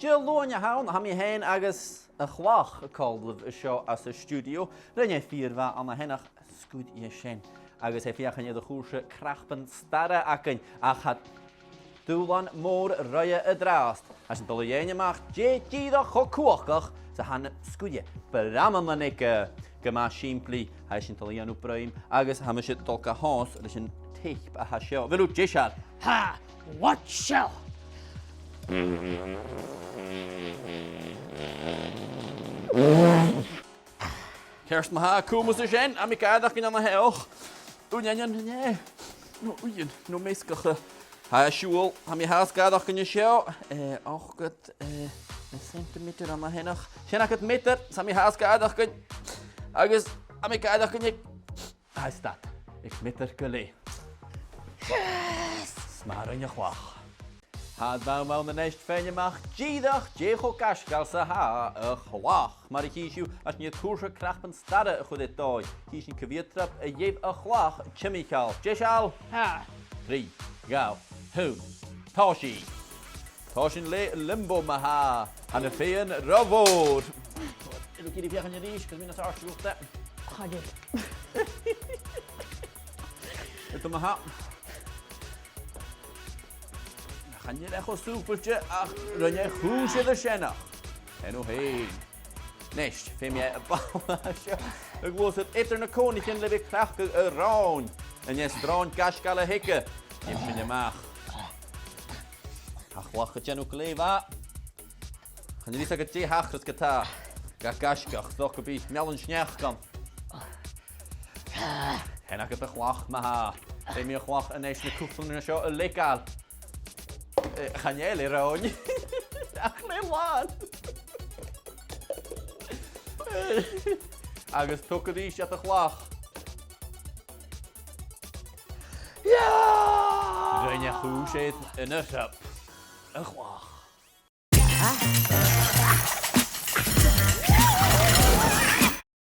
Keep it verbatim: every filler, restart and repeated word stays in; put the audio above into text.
Diluain a th' ann, tha mi fhèin agus a' chlach còmhla an seo anns an stiùidio. Rinn e fìor mhath an-dè, ach sguir e sin. Agus e a' feuchainn air a' chùrsa cnapan-starra againn, ach tha dùbhlan mòr roimhe an-dràsta. Tha sinn a' dol a dh'fhaighinn a-mach dè dìreach cho cumhachdach 's a tha na sguir bramannan aige. Gu math sìmplidh, tha sinn a' dol a dhèanamh bruim, agus tha mise a' dol ga thomhas leis an teip a tha seo. A bheil thu deiseil? Ha! What shell? Ceart ma-thà, cumaibhse sin, tha mi a' gàireachdainn an-dè. Ò, nì, nì, nì, nì. No, uighean, no measgachadh. Tha e a' siubhal, tha mi fhathast a' gàireachdainn an seo, eh, ochdad, eh, centimeter an-dè. Sin agad meatair, tha mi fhathast a' gàireachdainn. Agus tha mi a' gàireachdainn aig, tha e stad, aig meatair gu leth. Yes! 'S math a rinn a' chlach. Tha an t-àm ann a-nis faighinn a-mach dìreach dè cho gaisgeil 's a tha a' chlach. Mar a chì sibh, tha sinn air cùrsa cnapan-starra a chur air dòigh. Chì sinn cia mheud trup a gheibh a' chlach timcheall. Deiseil? Tha. Trì, dhà, aon. Tòisich. Tòisich le limbo ma-thà. Tha na fèidh ro mhòr. Tha mi ag iarraidh feuchainn a-rithist, gus mi nas àirde. Chaill. Ò, ma-thà. Chan eil e cho sùbailte ach rinn e cùis air a sineach. Sin thu fhèin. Nis, feumaidh e am ball seo a ghluasad eadar na cònaichean le bhith a' cleachdadh an ròin. An e sròn gaisgeil a th' aige? Nì sinn a-mach. Tha a' chlach a' dèanamh glè mhath. Chan eil fhios agad dè thachras ge-tà. Ga gaisgeach, 's dòcha gum bi meallan sneachda ann. Sin agad a' chlach ma-thà. Feumaidh a' chlach a-nis na cuflanan seo a leagail. Eh, chan eil e ròin. Ach le làn. Agus tog a-rithist iad a' chlach. Yeah! Rinn e cùis air an t-srap. A' chlach.